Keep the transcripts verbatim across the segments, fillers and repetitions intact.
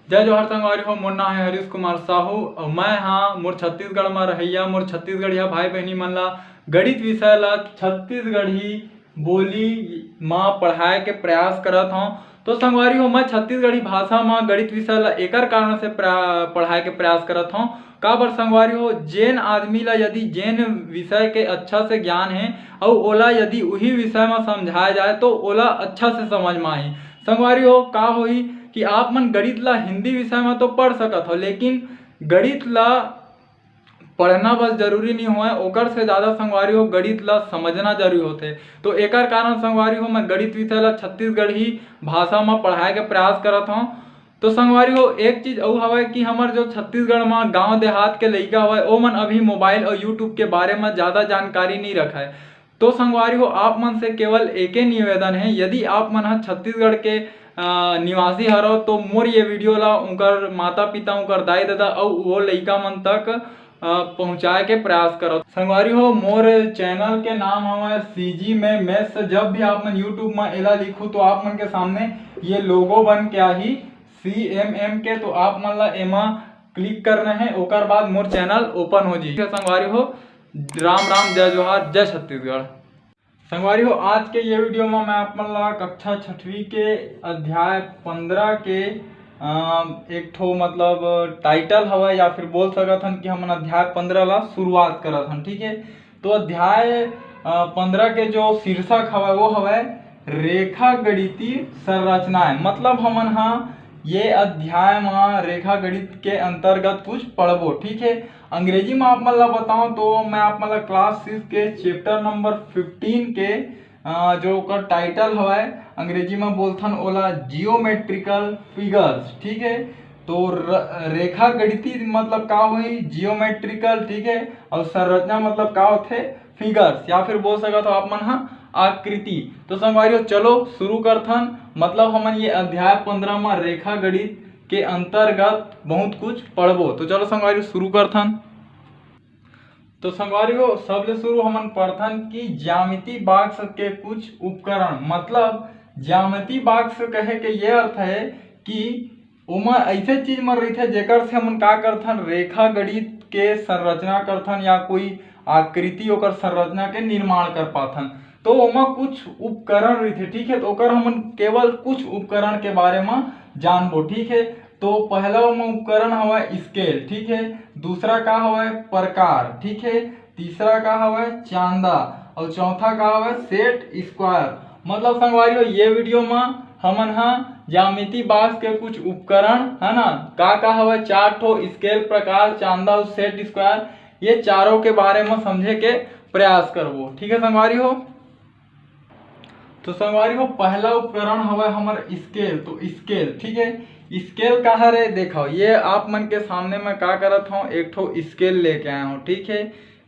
जय जोहार संगवारी हो, मोर नाम है हरीश कुमार साहू और मैं हाँ मोर छत्तीसगढ़ में रहैया, मोर छत्तीसगढ़िया भाई बहनी मन ला गणित विषय ला छत्तीसगढ़ी बोली मा पढ़ाए के प्रयास करत हौं। तो संगवारी हो, मैं छत्तीसगढ़ी भाषा मा गणित विषय ला एकर कारण से प्रा-, पढ़ाए के प्रयास करत हौं। काबर संगवारी हो, जेन आदमी ला यदि जेन विषय के अच्छा से ज्ञान है और ओला यदि उही विषय मा समझाया जाए तो ओला अच्छा से समझ मा आही। संगवारी हो, का होही कि आप मन गणित ला हिंदी विषय मा तो पढ़ सकत हो, लेकिन गणित ला पढ़ना बस जरूरी नहीं होय, ओकर से ज़्यादा संगवारी हो गणित ला समझना जरूरी होथे। तो एकर कारण संगवारी हो मैं गणित विषय ला छत्तीसगढ़ी भाषा मा पढ़ाए के प्रयास करत हौं। तो संगवारी हो, एक चीज अउ हवय कि हमर जो छत्तीसगढ़ मा गांव देहात के लइका हवय, ओमन अभी मोबाइल और YouTube के बारे मा ज़्यादा जानकारी नहीं रखय। तो संगवारी हो, आप मन से केवल एके निवेदन है, यदि आप मन ह छत्तीसगढ़ के अ, निवासी हरव तो मोर ये वीडियो ला उनकर माता पिता, उनकर दाई ददा अउ वो लइका मन तक अ, पहुँचाए के प्रयास करव। संगवारी हो, मोर चैनल के नाम हवय सीजी में मैथ्स। जब भी आप मन YouTube में एला लिखू तो आप मन के सामने ये लोगो बन के आही सीएमएम के, तो आप मन ला एमा क्लिक करना है, ओकर बाद मोर चैनल ओपन हो जाही। संगवारी हो, राम राम, जय जोहार, जय छत्तीसगढ़। संगवारी हो, आज के ये वीडियो में मैं आप मन ला कक्षा छठवीं के अध्याय पंद्रह के अ, एक ठो मतलब टाइटल हवय या फिर बोल सकत हन कि हमन अध्याय पंद्रह ला शुरुआत करत हन, ठीक है। तो अध्याय अ, पंद्रह के जो शीर्षक हवय वो हवय रेखा गणितीय संरचनाएं। मतलब हमन हा ये अध्याय मा रेखा गणित के अंतर्गत कुछ पढ़बो, ठीक है। अंग्रेजी में आप मन ला बताऊं तो मैं आप मन ला क्लास सिक्स के चैप्टर नंबर फिफ्टीन के अ, जो ओकर टाइटल हवय, अंग्रेजी में बोलथन ओला जियोमेट्रिकल फिगर्स, ठीक है। तो र-, रेखा गणितीय मतलब का होही? जियोमेट्रिकल, ठीक है। और संरचना मतलब का होथे? फिगर्स, या फिर बोल सकत हो आप मन हा आकृति। तो संगवारी हो, चलो शुरू करथन। मतलब हमन ये अध्याय पंद्रह में रेखा गणित के अंतर्गत बहुत कुछ पढ़बो। तो चलो संगवारी हो, शुरू करथन। तो संगवारी हो, सबले शुरू हमन पढ़थन कि ज्यामिति बॉक्स के कुछ उपकरण। मतलब ज्यामिति बॉक्स कहे के ये अर्थ है कि ओमा ऐसे चीज मन रहिथे जेकर से हमन का करथन, रेखा गणित के संरचना करथन या कोई आकृति ओकर संरचना के निर्माण कर पाथन। तो ओमा कुछ उपकरण रहिथे, ठीक है, तो ओकर हमन केवल कुछ उपकरण के बारे में जानबो, ठीक है। तो पहला ओमा उपकरण हवय स्केल, ठीक है। दूसरा का हवय? प्रकार, ठीक है। तीसरा का हवय? चांदा। और चौथा का हवय? Set square. मतलब संगवारी हो, ये वीडियो में हमन हा ज्यामिति बॉक्स के कुछ उपकरण है ना, का का हवय, चार ठो, स्केल, प्रकार, चांदा और सेट स्क्वायर, ये चारों के बारे में समझे के प्रयास करबो, ठीक है संगवारी हो। तो संगवारी हो, पहला उपकरण हवय हमर स्केल। तो स्केल, ठीक है, स्केल का हरे? देखो, ये आप मन के सामने मैं का करत हूँ, एक ठो स्केल लेके आया हूँ, ठीक है।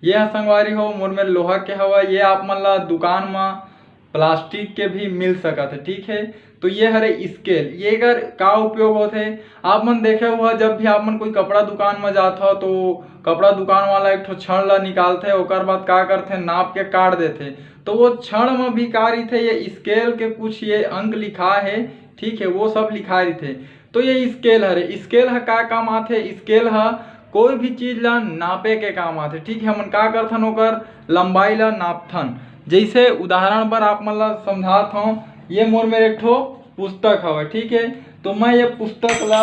ये ह संगवारी हो, मोर में लोहा के हवय। ये आप मन ला दुकान में प्लास्टिक के भी मिल सकत है, ठीक है। तो ये हरे स्केल, ये कर का उपयोग होथे? आप मन देखे हुआ, जब भी आप मन कोई कपड़ा दुकान में जात हो तो कपड़ा दुकान वाला एक ठो छड़ ला निकालथे, ओकर बाद का करथे, नाप के काट देथे। तो वो छड़ में भी का रहिथे, ये स्केल के कुछ ये अंक लिखा है, ठीक है, वो सब लिखा रहिथे। तो ये स्केल हरे, स्केल ह का काम आथे? स्केल ह कोई भी चीज ला नापे के काम आथे, ठीक है। हमन का करथन, ओकर लंबाई ला नापथन। जैसे उदाहरण बर आप मन ला समझात हूँ, ये मोर मेर एक ठो पुस्तक हवे, ठीक है। तो मैं ये पुस्तक ला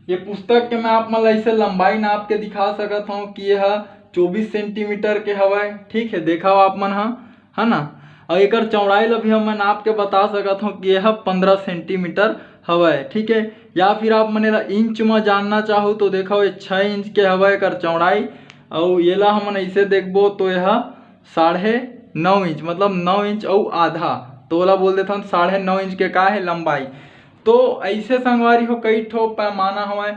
ये पुस्तक के मैं आप मन ला ऐसे लंबाई नाप के दिखा सकत हूँ कि ये ह चौबीस सेंटीमीटर के हवय, ठीक है। देखा हो आप मन ह, है ना। और एकर चौड़ाई ला भी हम नाप के बता सकत हूँ कि ये ह पंद्रह सेंटीमीटर हवय, ठीक है। या फिर आप मन एला इंच में जानना चाहो तो देखो, ये छः इंच के हवय एकर चौड़ाई। और ये ला हमन ऐसे देखबो तो ये ह साढ़े नौ इंच, मतलब नौ इंच अउ आधा, तो ओला बोल देथन साढ़े नौ इंच के का है लंबाई। तो ऐसे संगवारी हो कई ठो पैमाना हवय।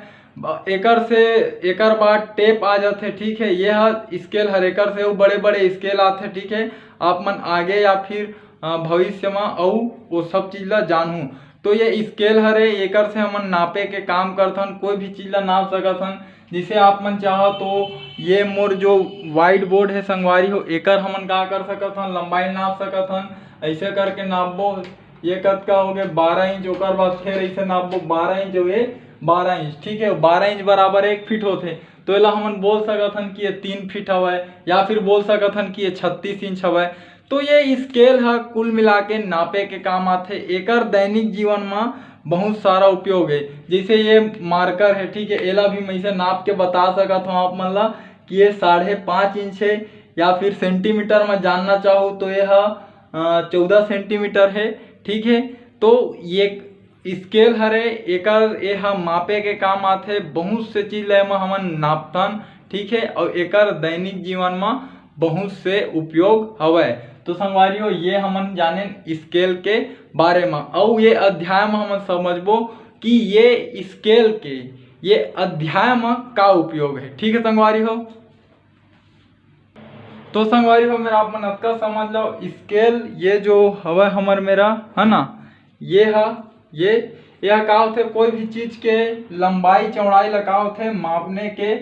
एकर से एकर बाद टेप आ जाथे, ठीक है। ये ह स्केल हर एकर से अउ बड़े बड़े स्केल आथे, ठीक है। आप मन आगे या फिर अ, भविष्य म अउ वो सब चीज ला जानहू। तो ये स्केल हरे, एकर से हमन नापे के काम करथन, कोई भी चीज ला नाप सकत हन। जैसे आप मन चाहो तो ये मोर जो व्हाइट बोर्ड है संगवारी हो, एकर हमन का कर सकत हन, लंबाई नाप सकत हन। ऐसे करके नापबो, ये कतका हो गए? बारह इंच। ओकर बाद फिर ऐसे नापबो, बारह इंच हो गए, बारह इंच, ठीक है, बारह इंच बराबर एक फीट होथे। तो एला हमन बोल सकत हन कि ये तीन फीट हवय, या फिर बोल सकत हन कि ये छत्तीस इंच हवय। तो ये स्केल ह कुल मिला के नापे के काम आथे। एकर दैनिक जीवन म बहुत सारा उपयोग है। जैसे ये मार्कर है, ठीक है, एला भी मैं इसे नाप के बता सकत हूँ आप मन ला कि ये साढ़े पाँच इंच है, या फिर सेंटीमीटर में जानना चाहो तो ये ह चौदह सेंटीमीटर है, ठीक है। तो ये स्केल हरे, एकर ए ह मापे के काम आथे। बहुत से चीज ल एमा हमन नापथन, ठीक है, और एकर दैनिक जीवन म बहुत से उपयोग हवय। तो संगवारी हो, ये हमन जानेन स्केल के बारे म, अउ ये अध्याय म हमन समझबो कि ये स्केल के, ये अध्याय म का उपयोग है, ठीक है संगवारी हो। तो संगवारी हो, मेरा आप मन अतका समझ लो, स्केल ये जो हवय हमर मेरा, है ना, ये ह, ये, यह का होथे? कोई भी चीज के लंबाई चौड़ाई ला का होथे? मापने के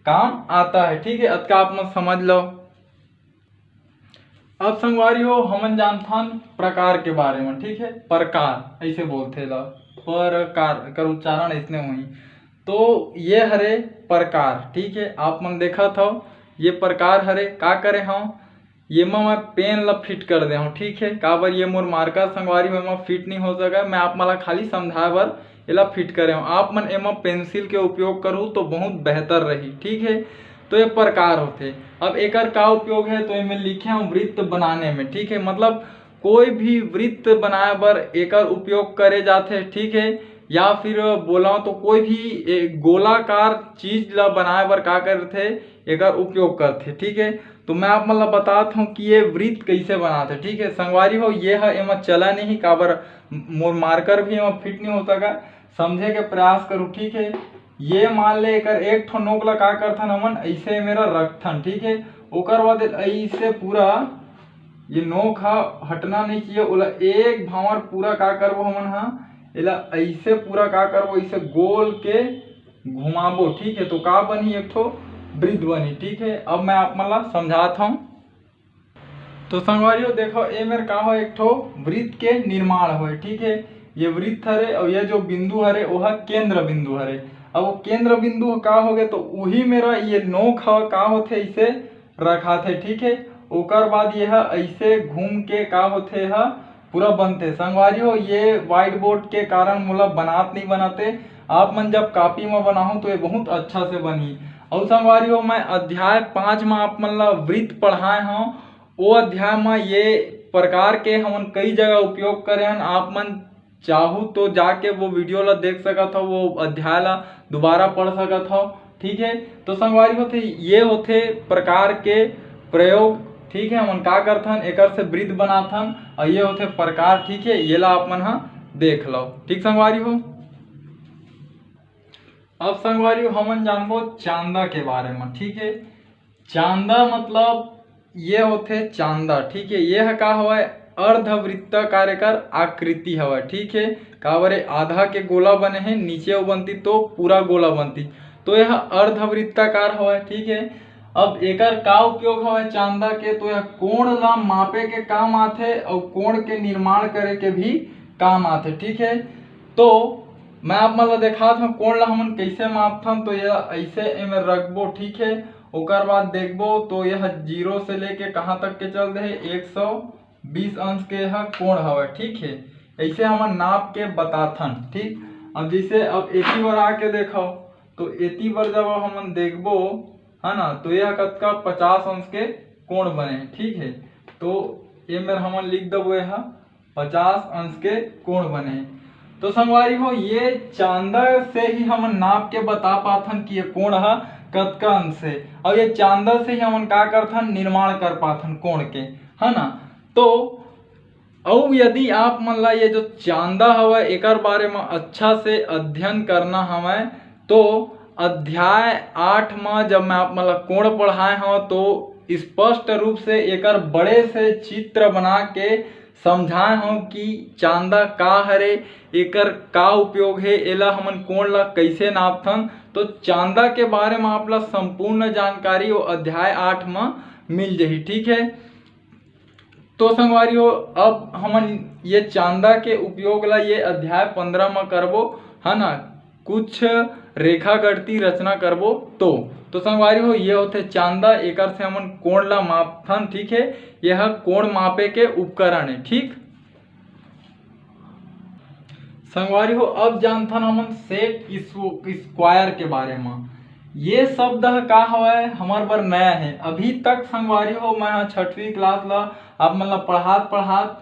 काम आता है, ठीक है, अतका आप मन समझ लो। अब संगवारी हो, हमन जानथन प्रकार के बारे में, ठीक है, प्रकार ऐसे बोलथे ला, प्रकार कर उच्चारण ऐसने होही। तो ये हरे प्रकार, ठीक है, आप मन देखत हव, ये प्रकार हरे। का करे हव, ये म मैं पेन ला फिट कर दे हव, ठीक है, काबर ये मोर मार्कर संगवारी हो, एमा फिट नहीं हो सका। मैं आप मन ला खाली समझाए बर एला फिट करे हव। आप मन एमा पेंसिल के उपयोग करू तो बहुत बेहतर रही, ठीक है। तो ये प्रकार होथे। अब एकर का उपयोग है, तो एमे लिखे हव वृत्त बनाने में, ठीक है, मतलब कोई भी वृत्त बनाए बर एकर उपयोग करे जाथे, ठीक है। या फिर बोला तो कोई भी ए, गोलाकार चीज ला बनाए बर का करथे, एकर उपयोग करथे, ठीक है। तो मैं आप मन ला बतात हूँ कि ये वृत्त कैसे बनाथे, ठीक है संगवारी हो। ये ह एमा चला नहीं, काबर मोर मार्कर भी एमा फिट नहीं हो सका। समझे के प्रयास करू, ठीक है। ये मान ले, एकर एक ठो नोक ला का करथन हमन, ऐसे मेरा रखथन, ठीक है। ओकर बाद ऐसे पूरा ये नोक ह हटना नहीं चाहिए, ओला एक भांवर पूरा का करबो हमन ह, एला ऐसे पूरा का करबो, ऐसे गोल के घुमाबो, ठीक है। तो का बनही, एक ठो वृत्त बनही, ठीक है। अब मैं आप मन ला समझात हूँ। तो संगवारी हो देखो, ए मेर का हो, एक ठो वृत्त के निर्माण होए, ठीक है। ये वृत्त हरे और ये जो बिंदु हरे, वो ह केंद्र बिंदु हरे। अब वो केंद्र बिंदु का हो गए, तो वही मेरा ये नोक ह का होथे, इसे रखाथे, ठीक है। ओकर बाद ये ह ऐसे घूम के का होथे ह, पूरा बनथे। संगवारी हो, ये व्हाइट बोर्ड के कारण मोला बनात नहीं बनाते, आप मन जब कॉपी में बनाहू तो ये बहुत अच्छा से बनही। और संगवारी हो, मैं अध्याय पाँच में आप मन ला वृत्त पढ़ाए हूँ, वो अध्याय में ये प्रकार के हमन कई जगह उपयोग करे हन। आप मन चाहू तो जाके वो वीडियो ला देख सकत हव, वो अध्याय ला दोबारा पढ़ सकत हव, ठीक है। तो संगवारी होथे, ये होथे प्रकार के प्रयोग, ठीक है। हमन का करथन, एकर से वृत्त बनाथन, और ये होथे प्रकार, ठीक है। ये ला आप मन ह देख लो, ठीक संगवारी हो। अब संगवारी हो, हमन जानबो चांदा के बारे में, ठीक है। चांदा मतलब ये होथे चांदा, ठीक है। ये ह का हवय, अर्धवृत्ताकार एकर आकृति हवय, ठीक है। काबर ये आधा के गोला बने हे, नीचे वो बनती तो पूरा गोला बनती, तो यह अर्धवृत्ताकार हवय, ठीक है। अब एकर का उपयोग हवय चांदा के, तो यह कोण ला मापे के काम आथे और कोण के निर्माण करे के भी काम आथे, ठीक है। तो मैं आप मन ला देखात हूँ कोण ला हमन कैसे मापथन। तो यह ऐसे एमे रखबो, ठीक है। ओकर बाद देखबो तो यह जीरो से लेके कहाँ तक के चल दे हे, एक सौ बीस अंश के ह कोण हवय, ठीक है। ऐसे हमन नाप के बताथन, ठीक। अब जैसे अब एती बर आके देखो, तो एती बर जब हमन देखबो, है ना, तो यह कतका पचास अंश के कोण बने, ठीक है। तो ये मेर हमन लिख देबो, यह पचास अंश के कोण बने। तो संगवारी हो, ये चांदा से ही हमन नाप के बता पाथन कि ये कोण ह कतका अंश है, और ये चांदा से ही हमन का करथन, निर्माण कर पाथन कोण के, है ना। तो अउ यदि आप मन ला ये जो चांदा हवय, एकर बारे म अच्छा से अध्ययन करना हवय, तो अध्याय आठ म जब मैं आप मन ला कोण पढ़ाए हव, तो स्पष्ट रूप से एकर बड़े से चित्र बना के समझाए हव कि चांदा का हरे, एकर का उपयोग हे, एला हमन कोण ला कैसे नापथन। तो चांदा के बारे म आप ला संपूर्ण जानकारी वो अध्याय आठ म मिल जही, ठीक है। तो संगवारी हो, अब हमन ये चांदा के उपयोग ला ये अध्याय पंद्रह म करबो, है ना, कुछ रेखा गणती रचना करबो। तो तो संगवारी हो, ये होथे चांदा, एकर से हमन कोण ला मापथन, ठीक है। यह कोण मापे के उपकरण है, ठीक। संगवारी हो, अब जानथन हमन सेट स्क्वायर के बारे म। ये शब्द ह का हवय, हमर बर नया है। अभी तक संगवारी हो, मैं ह छठवीं क्लास ला आप मन ला पढ़ात पढ़ात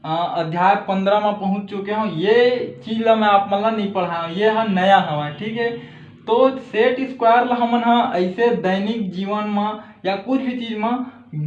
अ, अध्याय पंद्रह म पहुंच चुके हूँ। ये चीज ला मैं आप मन ला नहीं पढ़ाया, ये ह नया हवय, ठीक है। तो सेट स्क्वायर ला हमन ह ऐसे दैनिक जीवन म या कुछ भी चीज म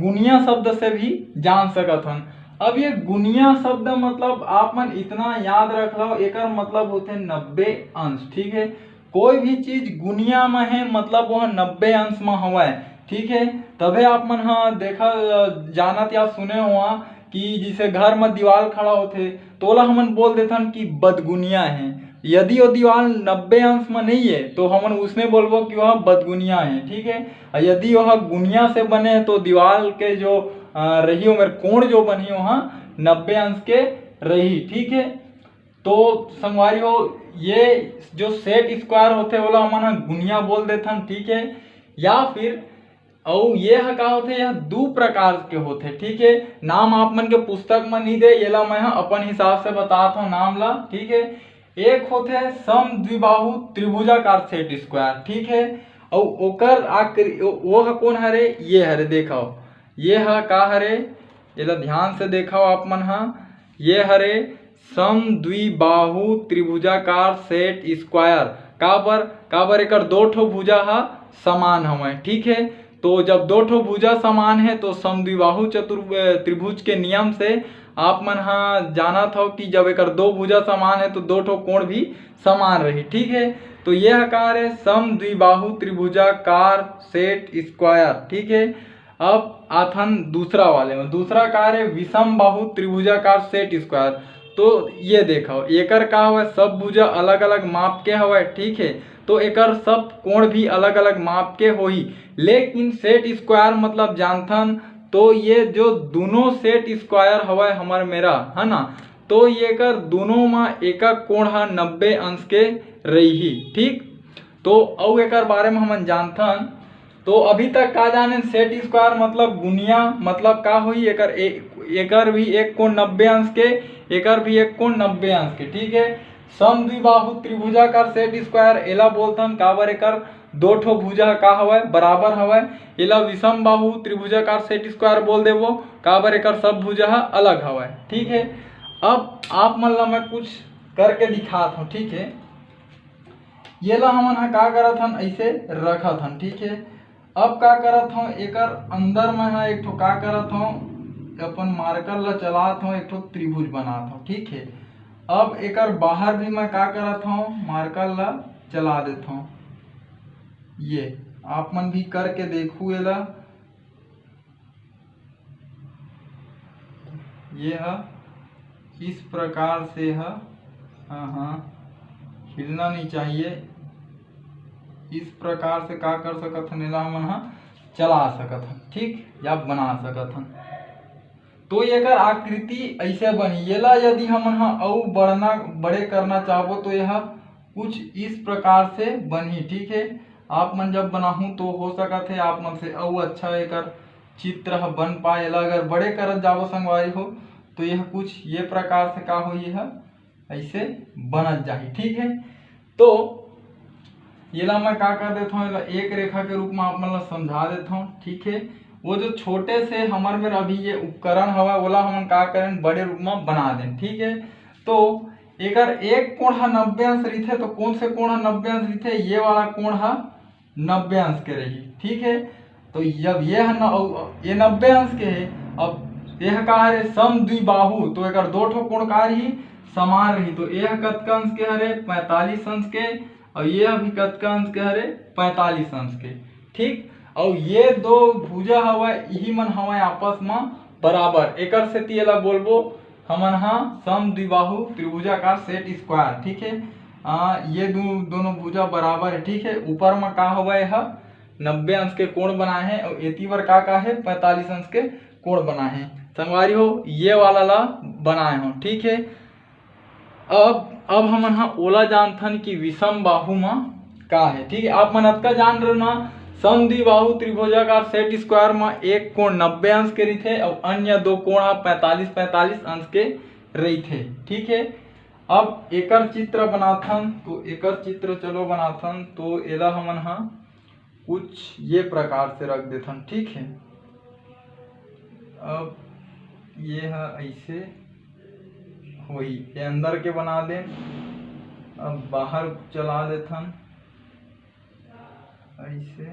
गुनिया शब्द से भी जान सकत हन। अब ये गुनिया शब्द मतलब आप मन इतना याद रख लो, एकर मतलब होथे नब्बे अंश, ठीक है। कोई भी चीज गुनिया म है, मतलब वह नब्बे अंश म हवय, ठीक है। तभे आप मन ह देखा, अ, जानत या सुने हुआ कि जैसे घर म दीवाल खड़ा होथे, तो ओला हमन बोल देथन कि बदगुनिया है। यदि वो दीवाल नब्बे अंश म नहीं है, तो हमन उसने बोलबो कि वह बदगुनिया है, ठीक है। और यदि वह गुनिया से बने है, तो दीवाल के जो, अ, रही ओमेर कोण जो बनही, वह नब्बे अंश के रही, ठीक है। तो संगवारी हो, ये जो सेट स्क्वायर होथे, ओला हमन ह गुनिया बोल देथन, ठीक है। या फिर अउ ये ह का होथे, यह दू प्रकार के होथे, ठीक है। नाम आप मन के पुस्तक म नहीं दे, येला मैं ह अपन हिसाब से बतात हूँ नाम ला, ठीक है। एक होथे सम द्विबाहु त्रिभुजाकार सेट स्क्वायर, ठीक है। अउ ओकर आकृ-, ओ-, वो ह कौन हरे, ये हरे, देखो, ये ह का हरे, एला ध्यान से देखो आप मन ह, ये हरे सम द्विबाहु त्रिभुजाकार सेट स्क्वायर। काबर? काबर एकर दो ठो भुजा ह समान हवय, ठीक है। तो जब दो ठो भुजा समान है, तो सम द्विबाहु चतुर्-, अ, त्रिभुज के नियम से आप मन ह जानत हव कि जब एकर दो भुजा समान है, तो दो ठो कोण भी समान रही, ठीक है। तो ये ह का हरे, सम द्विबाहु त्रिभुजाकार सेट स्क्वायर, ठीक है। अब आथन दूसरा वाले में। दूसरा का हरे, विषम बाहु त्रिभुजाकार सेट स्क्वायर। तो ये देखो, एकर का हवय, सब भुजा अलग अलग माप के हवय, ठीक है। तो एकर सब कोण भी अलग अलग माप के होही, लेकिन सेट स्क्वायर मतलब जानथन, तो ये जो दोनों सेट स्क्वायर हवय हमर मेरा, है ना, तो ये कर दोनों म एका कोण ह नब्बे अंश के रही, ठीक। तो अउ एकर बारे में हमन जानथन। तो अभी तक का जाने, सेट स्क्वायर मतलब गुनिया, मतलब का होही, एकर ए-, एकर भी एक कोण नब्बे अंश के, एकर भी एक कोण नब्बे अंश के, ठीक है। सम द्विबाहु त्रिभुजाकार सेट स्क्वायर एला बोलथन, काबर एकर दो ठो भुजा का हवय, बराबर हवय। एला विषम बाहु त्रिभुजाकार सेट स्क्वायर बोल देबो, काबर एकर सब भुजा ह अलग हवय, ठीक है। अब आप मन ला मैं कुछ करके दिखात हूँ, ठीक है। ये ला हमन ह का करत हन, ऐसे रखत हन, ठीक है। अब का करत हूँ, एकर अंदर मैं ह एक ठो का करत हूँ, अपन मार्कर ला चलात हूँ, एक ठो त्रिभुज बनात हूँ, ठीक है। अब एकर बाहर भी मैं का करत हूँ, मार्कर ला चला देत हूँ। ये आप मन भी करके देखू एला। ये ह इस प्रकार से ह, हाँ, हाँ, हिलना नहीं चाहिए। इस प्रकार से का कर सकत हन, एला हमन ह चला सकत हन, ठीक, या बना सकत हन। तो एकर आकृति ऐसे बनी। एला यदि हमन ह अउ बढ़ना, बड़े करना चाहबो, तो यह कुछ इस प्रकार से बनही, ठीक है। आप मन जब बनाहू, तो हो सकत है आप मन से अउ अच्छा एकर चित्र ह बन पाए। एला अगर बड़े करत जाबो संगवारी हो, तो यह कुछ ये प्रकार से का होही, यह ऐसे बनत जाही, ठीक है। तो एला मैं का कर देथव, एला एक रेखा के रूप में आप मन ला समझा देथव, ठीक है। वो जो छोटे से हमर मेर अभी ये उपकरण हवय, ओला हमन का करेन, बड़े रूप में बना देन, ठीक है। तो एकर एक कोण ह नब्बे अंश रहिथे, तो कौन से कोण ह नब्बे अंश रहिथे? ये वाला कोण ह नब्बे अंश के रही, ठीक है। तो जब ये ह न-, अउ ये नब्बे अंश के है, अब ये ह का हरे, सम द्विबाहु, तो एकर दो ठो कोण का रही, समान रही। तो ये ह कतका अंश के हरे? पैंतालीस अंश के। और ये ह भी कतका अंश के हरे? पैंतालीस अंश के, ठीक। और ये दो भुजा हवय, इही मन हवय आपस में बराबर, एकर सेती एला बोलबो हमन ह सम द्विबाहु त्रिभुजाकार सेट स्क्वायर, ठीक है। आ, ये दो, दोनों भुजा बराबर है, ठीक है। ऊपर में का हवय ह नब्बे अंश के कोण बनाए हे और एती बर का का है, पैंतालीस अंश के कोण बनाए हे। संगवारी हो, ये वाला ला बनाए हो, ठीक है। अब अब हमन ह ओला जानथन कि विषम बाहु म का है, ठीक है। आप मन अतका जान रहे हो ना, समद्विबाहु त्रिभुजाकार सेट स्क्वायर म एक कोण नब्बे अंश के रहिथे और अन्य दो कोण ह पैंतालीस पैंतालीस अंश के रहिथे, ठीक है। अब एकर चित्र बनाथन, तो एकर चित्र चलो बनाथन, तो एला हमन ह कुछ ये प्रकार से रख देथन, ठीक है। अब ये ह ऐसे होही, ये अंदर के बना देन। अब बाहर चला देथन ऐसे,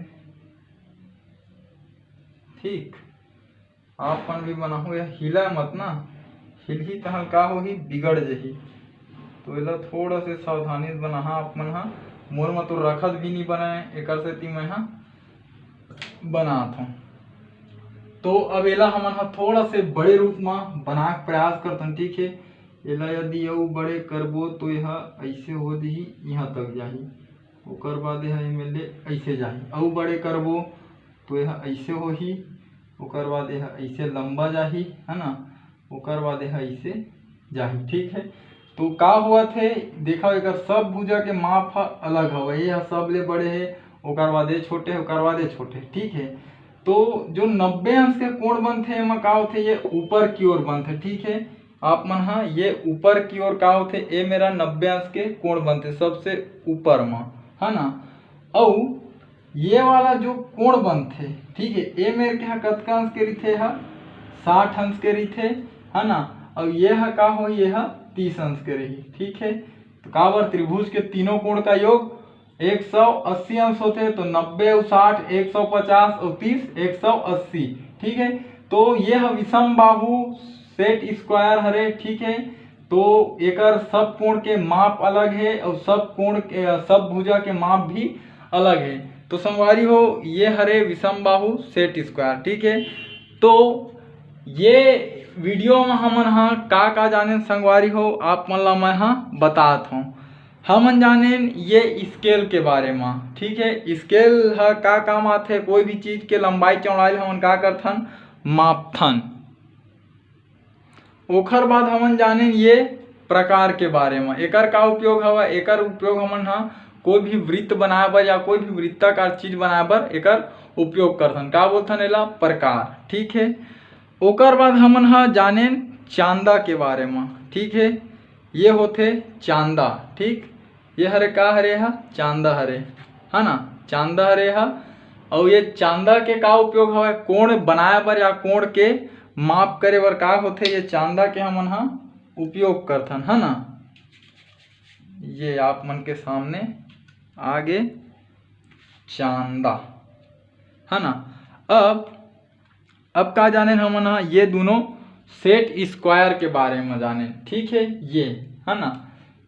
ठीक। आप मन भी बनाहू, ये हिला मत ना, हिलही तहन का होही, बिगड़ जही। तो एला थोड़ा से सावधानी से बनाहा आप मन हा। मोर म तो रखत भी नहीं बनाए, एकर सेती मैं हा बनात हूँ। तो अब एला हमन हा थोड़ा से बड़े रूप म बना के प्रयास करथन, ठीक है। एला यदि अउ बड़े करबो तो यह ऐसे हो जही, यहाँ तक जाही, ओकर बाद यह एमे ले ऐसे जाही, अउ बड़े करबो तो यह ऐसे होही, ओकर बाद यह ऐसे लंबा जाही, है ना, ओकर बाद यह ऐसे जाही, ठीक है। तो का होवत है, देखा, एकर सब भुजा के माप ह अलग हवे, ये ह सबले बड़े है, ओकर बाद ये छोटे, ओकर बाद ये छोटे, ठीक है। तो जो नब्बे अंश के कोण बनथे, एमा का होथे, ये ऊपर की ओर बनथे, ठीक है। आप मन हा ये ऊपर की ओर का होथे, ए मेरा नब्बे अंश के कोण बनथे सबसे ऊपर म, है ना। अउ ये वाला जो कोण बनथे, ठीक है, ए मेर के हा कतका अंश के रहिथे, हा साठ अंश के रहिथे, है ना। अउ ये हा का होही, ये हा तीस अंश के रही, ठीक है। तो काबर, त्रिभुज के तीनों कोण का योग एक सौ अस्सी अंश होथे, तो नब्बे अउ साठ एक सौ पचास अउ तीस एक सौ अस्सी, ठीक है। तो ये ह विषम बाहु सेट स्क्वायर हरे, ठीक है। तो एकर सब कोण के माप अलग है और सब कोण के, सब भुजा के माप भी अलग है। तो संगवारी हो, ये हरे विषम बाहु सेट स्क्वायर, ठीक है। तो ये वीडियो में हमन हा का का जाने संगवारी हो, आप मन ला मैं हा बतात हूँ। हमन जानेन ये स्केल के बारे म, ठीक है। स्केल ह का काम आथे, कोई भी चीज के लंबाई चौड़ाई ल हमन का करथन, मापथन। ओखर बाद हमन जानेन ये प्रकार के बारे म, एकर का उपयोग हवय। एकर उपयोग हमन ह कोई भी वृत्त बनाए बर या कोई भी वृत्ताकार चीज बनाए बर एकर उपयोग करथन। का बोलथन एला? प्रकार, ठीक है। ओकर बाद हमन ह जानेन चांदा के बारे म, ठीक है। ये होथे चांदा, ठीक। ये हरे का हरे ह? चांदा हरे, है ना, चांदा हरे ह। अउ ये चांदा के का उपयोग हवय? कोण बनाए बर या कोण के माप करे बर का होथे? ये चांदा के हमन ह उपयोग करथन, है ना। ये आप मन के सामने आगे चांदा, है ना। अब अब का जानेन हमन ह? ये दोनों सेट स्क्वायर के बारे में जानेन, ठीक है। ये, है ना,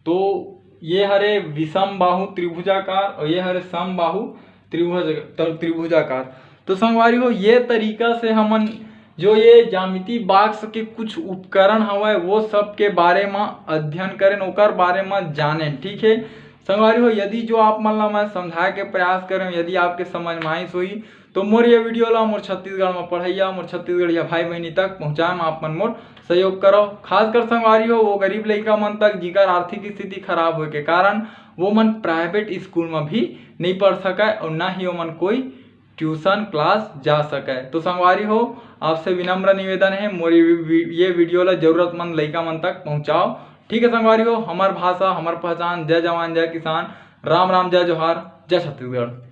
तो ये हरे विषम बाहु त्रिभुजाकार और ये हरे सम बाहु त्रिभुज, त्रिभुजाकार। तो संगवारी हो, ये तरीका से हमन जो ये ज्यामिति बॉक्स के कुछ उपकरण हवय, वो सब के बारे में अध्ययन करेन, ओकर बारे में जानेन, ठीक है। संगवारी हो, यदि जो आप मन ला मैं समझाए के प्रयास करें, यदि आपके समझ में आइस होही, तो मोर ये वीडियो ला मोर छत्तीसगढ़ में पढ़ैया, मोर छत्तीसगढ़िया भाई बहनी तक पहुँचाए में आप मन मोर सहयोग करो। खासकर संगवारी हो, वो गरीब लइका मन तक, जिकर आर्थिक स्थिति खराब होए के कारण वो मन प्राइवेट स्कूल में भी नहीं पढ़ सके और ना ही वो मन कोई ट्यूशन क्लास जा सके। तो संगवारी हो, आपसे विनम्र निवेदन है, मोर ये वी-, ये वीडियो ला जरूरतमंद लइका मन तक पहुँचाओ, ठीक है। संगवारी हो, हमर भाषा, हमर पहचान। जय जवान, जय किसान, राम राम, जय जोहार, जय छत्तीसगढ़।